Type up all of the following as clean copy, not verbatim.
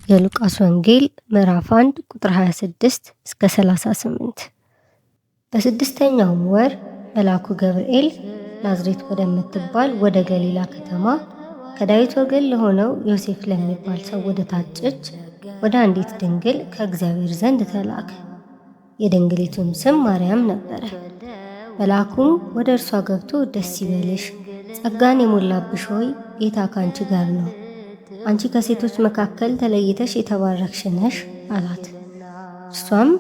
የሉቃስ ወንጌል ምዕራፍ 1 ቁጥር 26 እስከ 38። በስድስተኛውም ወር መልአኩ ገብርኤል ናዝሬት ወደምትባል ወደ ገሊላ ከተማ ከዳዊት ወገን ለሆነው ዮሴፍ ለሚባል ሰው ወደ ታጨች ወደ አንዲት ድንግል ከእግዚአብሔር ዘንድ ተላከ። የድንግሊቱም ስም ማርያም ነበረ። መልአኩም ወደ እርሷ ገብቶ ደስ ይበልሽ፣ ጸጋን የሞላብሽ ሆይ ጌታ ካንቺ ጋር ነው፣ አንቺ ከሴቶች መካከል ተለይተሽ የተባረክሽ ነሽ አላት። እርሷም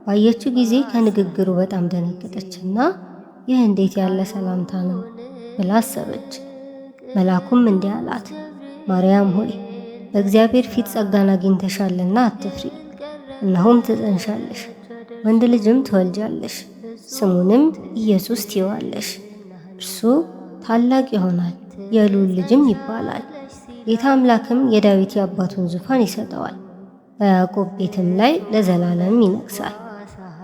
ባየችው ጊዜ ከንግግሩ በጣም ደነገጠችና ይህ እንዴት ያለ ሰላምታ ነው ብላ አሰበች። መልአኩም እንዲህ አላት፣ ማርያም ሆይ በእግዚአብሔር ፊት ጸጋን አግኝተሻልና አትፍሪ። እነሆም ትጸንሻለሽ፣ ወንድ ልጅም ትወልጃለሽ፣ ስሙንም ኢየሱስ ትይዋለሽ። እርሱ ታላቅ ይሆናል፣ የልዑል ልጅም ይባላል። ጌታ አምላክም የዳዊት የአባቱን ዙፋን ይሰጠዋል፣ በያዕቆብ ቤትም ላይ ለዘላለም ይነግሣል፣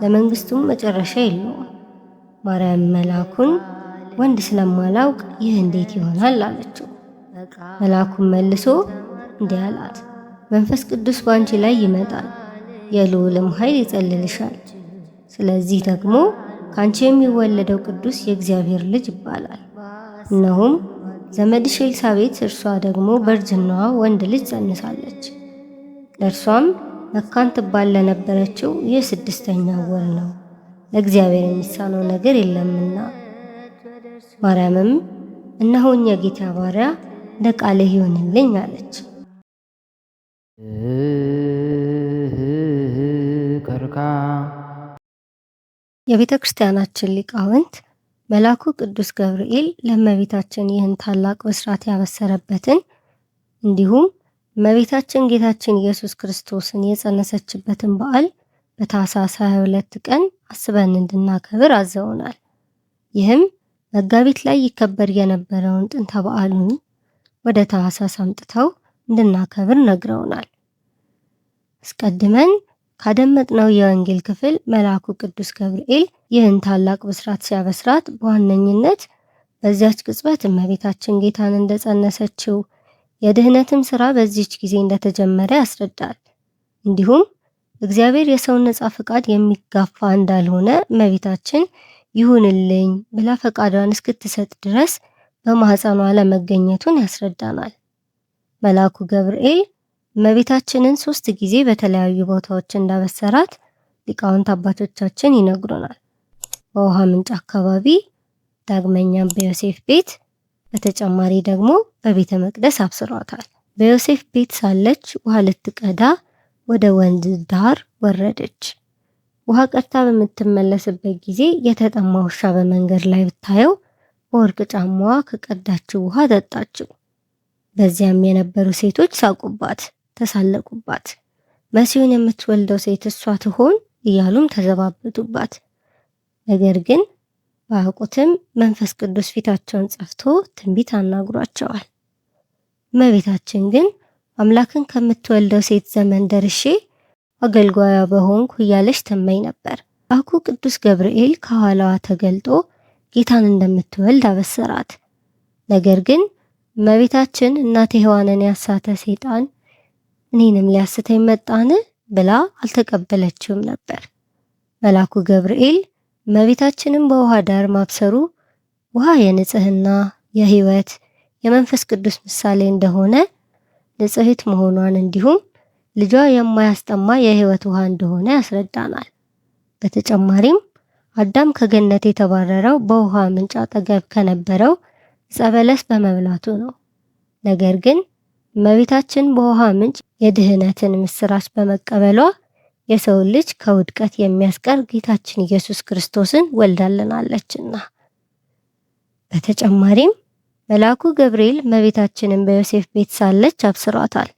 ለመንግሥቱም መጨረሻ የለውም። ማርያም መልአኩን ወንድ ስለማላውቅ ይህ እንዴት ይሆናል አለችው። መልአኩም መልሶ እንዲህ አላት፣ መንፈስ ቅዱስ በአንቺ ላይ ይመጣል፣ የልዑልም ኃይል ይጸልልሻል። ስለዚህ ደግሞ ከአንቺ የሚወለደው ቅዱስ የእግዚአብሔር ልጅ ይባላል። እነሆም ዘመድሽ ኤልሳቤጥ እርሷ ደግሞ በእርጅናዋ ወንድ ልጅ ጸንሳለች። ለእርሷም መካን ትባል ለነበረችው ይህ ስድስተኛው ወር ነው፣ ለእግዚአብሔር የሚሳነው ነገር የለምና። ማርያምም እነሆኝ የጌታ ባሪያ፣ እንደ ቃልህ ይሁንልኝ አለች። የቤተ ክርስቲያናችን ሊቃውንት መልአኩ ቅዱስ ገብርኤል ለእመቤታችን ይህን ታላቅ ብስራት ያበሰረበትን እንዲሁም እመቤታችን ጌታችን ኢየሱስ ክርስቶስን የጸነሰችበትን በዓል በታኅሳስ 22 ቀን አስበን እንድናከብር አዘውናል። ይህም መጋቢት ላይ ይከበር የነበረውን ጥንተ በዓሉን ወደ ታኅሳስ አምጥተው እንድናከብር ነግረውናል። አስቀድመን ካደመጥነው የወንጌል ክፍል መልአኩ ቅዱስ ገብርኤል ይህን ታላቅ ብስራት ሲያበስራት በዋነኝነት በዚያች ቅጽበት እመቤታችን ጌታን እንደጸነሰችው፣ የድህነትም ስራ በዚህች ጊዜ እንደተጀመረ ያስረዳል። እንዲሁም እግዚአብሔር የሰውን ነጻ ፈቃድ የሚጋፋ እንዳልሆነ፣ እመቤታችን ይሁንልኝ ብላ ፈቃዷን እስክትሰጥ ድረስ በማህፀኗ አለመገኘቱን ያስረዳናል። መልአኩ ገብርኤል እመቤታችንን 3 ጊዜ በተለያዩ ቦታዎች እንዳበሰራት ሊቃውንት አባቶቻችን ይነግሩናል። በውሃ ምንጭ አካባቢ፣ ዳግመኛም በዮሴፍ ቤት፣ በተጨማሪ ደግሞ በቤተ መቅደስ አብስሯታል። በዮሴፍ ቤት ሳለች ውሃ ልትቀዳ ወደ ወንዝ ዳር ወረደች። ውሃ ቀድታ በምትመለስበት ጊዜ የተጠማ ውሻ በመንገድ ላይ ብታየው በወርቅ ጫማዋ ከቀዳችው ውሃ ጠጣችው። በዚያም የነበሩ ሴቶች ሳቁባት፣ ተሳለቁባት። መሲሁን የምትወልደው ሴት እሷ ትሆን እያሉም ተዘባበቱባት። ነገር ግን ባያውቁትም መንፈስ ቅዱስ ፊታቸውን ጸፍቶ ትንቢት አናግሯቸዋል። እመቤታችን ግን አምላክን ከምትወልደው ሴት ዘመን ደርሼ አገልጋያ በሆንኩ እያለች ተመኝ ነበር። መልአኩ ቅዱስ ገብርኤል ከኋላዋ ተገልጦ ጌታን እንደምትወልድ አበሰራት። ነገር ግን እመቤታችን እናቴ ሔዋንን ያሳተ ሰይጣን እኔንም ሊያስተኝ መጣን ብላ አልተቀበለችውም ነበር። መልአኩ ገብርኤል እመቤታችንን በውሃ ዳር ማብሰሩ ውሃ የንጽህና፣ የሕይወት፣ የመንፈስ ቅዱስ ምሳሌ እንደሆነ፣ ንጽሕት መሆኗን እንዲሁም ልጇ የማያስጠማ የሕይወት ውሃ እንደሆነ ያስረዳናል። በተጨማሪም አዳም ከገነት የተባረረው በውሃ ምንጭ አጠገብ ከነበረው ዕፀ በለስ በመብላቱ ነው። ነገር ግን እመቤታችን በውሃ ምንጭ የድህነትን ምስራች በመቀበሏ የሰውን ልጅ ከውድቀት የሚያስቀር ጌታችን ኢየሱስ ክርስቶስን ወልዳልናለችና። በተጨማሪም መልአኩ ገብርኤል እመቤታችንን በዮሴፍ ቤት ሳለች አብስሯታል።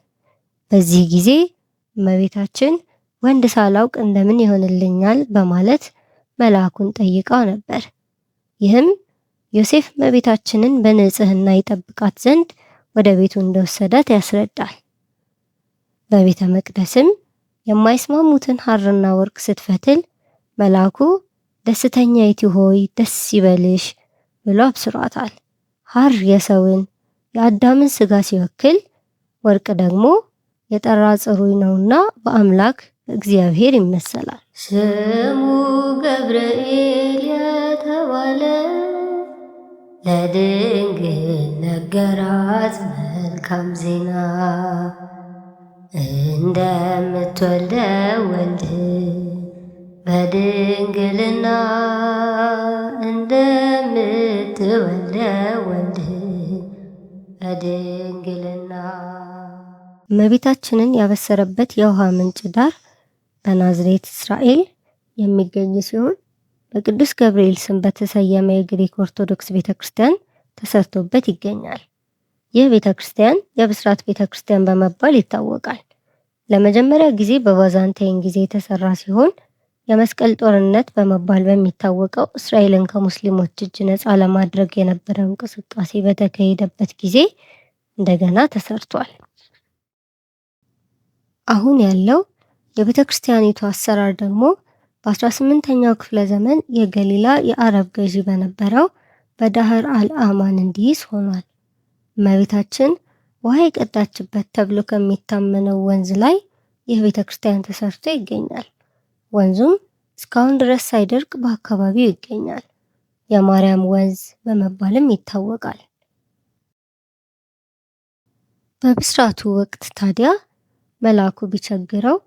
በዚህ ጊዜ እመቤታችን ወንድ ሳላውቅ እንደምን ይሆንልኛል በማለት መልአኩን ጠይቃው ነበር። ይህም ዮሴፍ እመቤታችንን በንጽህና ይጠብቃት ዘንድ ወደ ቤቱ እንደወሰዳት ያስረዳል። በቤተ መቅደስም የማይስማሙትን ሐርና ወርቅ ስትፈትል መልአኩ ደስተኛይቱ ሆይ ደስ ይበልሽ ብሎ አብስሯታል። ሐር የሰውን የአዳምን ስጋ ሲወክል፣ ወርቅ ደግሞ የጠራ ጽሩይ ነውና በአምላክ እግዚአብሔር ይመሰላል። ስሙ ገብርኤል የተባለ ለድንግል ነገራት መልካም ዜና እንደምትወልደው ወልድ በድንግልና እንደምትወልደው ወልድ በድንግልና። እመቤታችንን ያበሰረበት የውሃ ምንጭ ዳር በናዝሬት እስራኤል የሚገኝ ሲሆን በቅዱስ ገብርኤል ስም በተሰየመ የግሪክ ኦርቶዶክስ ቤተክርስቲያን ተሰርቶበት ይገኛል። ይህ ቤተክርስቲያን የብስራት ቤተክርስቲያን በመባል ይታወቃል። ለመጀመሪያ ጊዜ በባዛንታይን ጊዜ የተሰራ ሲሆን የመስቀል ጦርነት በመባል በሚታወቀው እስራኤልን ከሙስሊሞች እጅ ነፃ ለማድረግ የነበረው እንቅስቃሴ በተካሄደበት ጊዜ እንደገና ተሰርቷል። አሁን ያለው የቤተክርስቲያኒቱ አሰራር ደግሞ በ18ኛው ክፍለ ዘመን የገሊላ የአረብ ገዢ በነበረው በዳህር አልአማን እንዲይዝ ሆኗል። እመቤታችን ውሃ የቀዳችበት ተብሎ ከሚታመነው ወንዝ ላይ ይህ ቤተክርስቲያን ተሰርቶ ይገኛል። ወንዙም እስካሁን ድረስ ሳይደርቅ በአካባቢው ይገኛል። የማርያም ወንዝ በመባልም ይታወቃል። በብስራቱ ወቅት ታዲያ መልአኩ ቢቸግረው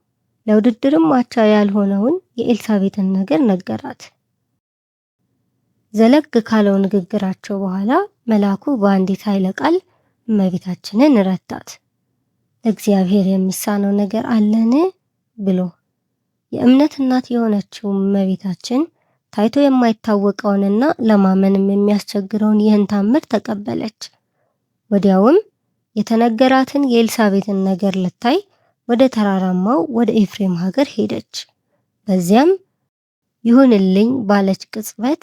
ለውድድርም አቻ ያልሆነውን የኤልሳቤጥን ነገር ነገራት። ዘለግ ካለው ንግግራቸው በኋላ መልአኩ በአንዲት ኃይለ ቃል እመቤታችንን ረታት። ለእግዚአብሔር የሚሳነው ነገር አለን ብሎ የእምነት እናት የሆነችው እመቤታችን ታይቶ የማይታወቀውንና ለማመንም የሚያስቸግረውን ይህን ታምር ተቀበለች። ወዲያውም የተነገራትን የኤልሳቤጥን ነገር ልታይ ወደ ተራራማው ወደ ኤፍሬም ሀገር ሄደች። በዚያም ይሁንልኝ ባለች ቅጽበት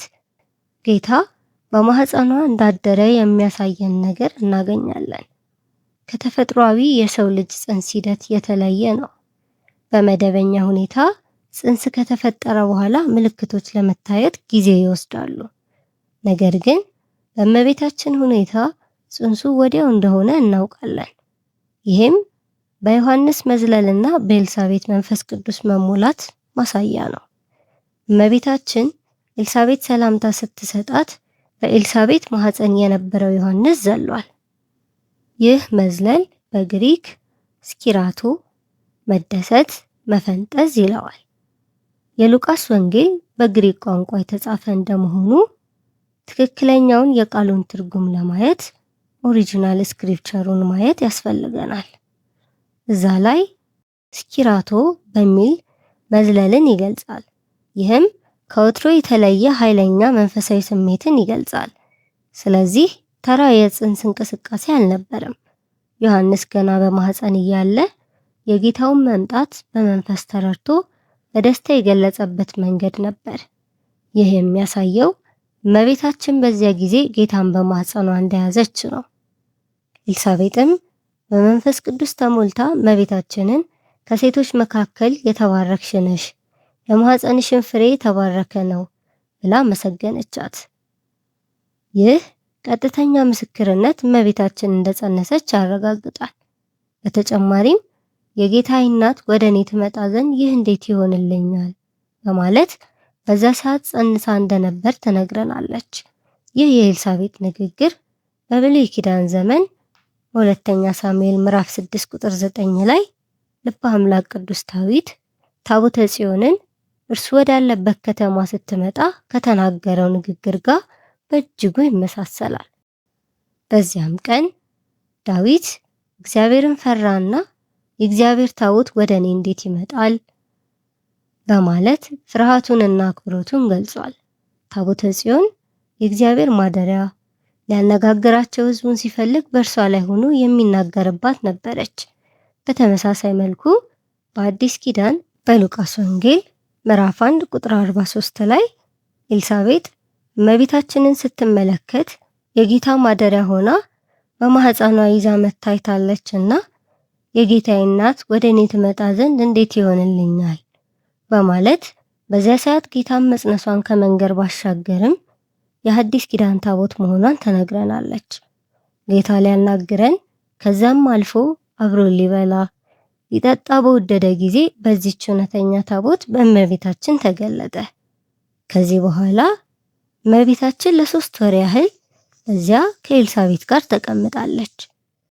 ጌታ በማህፀኗ እንዳደረ የሚያሳየን ነገር እናገኛለን። ከተፈጥሯዊ የሰው ልጅ ጽንስ ሂደት የተለየ ነው። በመደበኛ ሁኔታ ጽንስ ከተፈጠረ በኋላ ምልክቶች ለመታየት ጊዜ ይወስዳሉ። ነገር ግን በእመቤታችን ሁኔታ ጽንሱ ወዲያው እንደሆነ እናውቃለን። ይህም በዮሐንስ መዝለልና በኤልሳቤጥ መንፈስ ቅዱስ መሞላት ማሳያ ነው። እመቤታችን ኤልሳቤጥ ሰላምታ ስትሰጣት በኤልሳቤጥ ማህፀን የነበረው ዮሐንስ ዘሏል። ይህ መዝለል በግሪክ ስኪራቶ መደሰት፣ መፈንጠዝ ይለዋል። የሉቃስ ወንጌል በግሪክ ቋንቋ የተጻፈ እንደመሆኑ ትክክለኛውን የቃሉን ትርጉም ለማየት original scripture ኡን ማየት ያስፈልገናል። እዛ ላይ ስኪራቶ በሚል መዝለልን ይገልጻል። ይህም ከወትሮ የተለየ ኃይለኛ መንፈሳዊ ስሜትን ይገልጻል። ስለዚህ ተራ የጽንስ እንቅስቃሴ አልነበረም። ዮሐንስ ገና በማህፀን እያለ የጌታውን መምጣት በመንፈስ ተረድቶ በደስታ የገለጸበት መንገድ ነበር። ይህ የሚያሳየው እመቤታችን በዚያ ጊዜ ጌታን በማህፀኗ እንደያዘች ነው። ኤልሳቤጥም በመንፈስ ቅዱስ ተሞልታ እመቤታችንን ከሴቶች መካከል የተባረክሽ ነሽ፣ የማህፀንሽን ፍሬ የተባረከ ነው ብላ መሰገነቻት። ይህ ቀጥተኛ ምስክርነት እመቤታችን እንደጸነሰች ያረጋግጣል። በተጨማሪም የጌታዬ እናት ወደ እኔ ትመጣ ዘንድ ይህ እንዴት ይሆንልኛል በማለት በዛ ሰዓት ጸንሳ እንደነበር ተነግረናለች። ይህ የኤልሳቤጥ ንግግር በብሉይ ኪዳን ዘመን በሁለተኛ ሳሙኤል ምዕራፍ 6 ቁጥር 9 ላይ ልበ አምላክ ቅዱስ ዳዊት ታቦተ ጽዮንን እርሱ ወዳለበት ከተማ ስትመጣ ከተናገረው ንግግር ጋር በእጅጉ ይመሳሰላል። በዚያም ቀን ዳዊት እግዚአብሔርን ፈራና የእግዚአብሔር ታቦት ወደ እኔ እንዴት ይመጣል በማለት ፍርሃቱንና አክብሮቱን ገልጿል። ታቦተ ጽዮን የእግዚአብሔር ማደሪያ፣ ሊያነጋግራቸው ሕዝቡን ሲፈልግ በእርሷ ላይ ሆኖ የሚናገርባት ነበረች። በተመሳሳይ መልኩ በአዲስ ኪዳን በሉቃስ ወንጌል ምዕራፍ 1 ቁጥር 43 ላይ ኤልሳቤጥ እመቤታችንን ስትመለከት የጌታ ማደሪያ ሆና በማህፀኗ ይዛ መታይታለችና የጌታዬ እናት ወደ እኔ ትመጣ ዘንድ እንዴት ይሆንልኛል በማለት በዚያ ሰዓት ጌታን መጽነሷን ከመንገር ባሻገርም የሐዲስ ኪዳን ታቦት መሆኗን ተነግረናለች። ጌታ ሊያናግረን ከዛም አልፎ አብሮ ሊበላ ሊጠጣ በወደደ ጊዜ በዚች እውነተኛ ታቦት በእመቤታችን ተገለጠ። ከዚህ በኋላ እመቤታችን ለ3 ወር ያህል እዚያ ከኤልሳቤት ጋር ተቀምጣለች።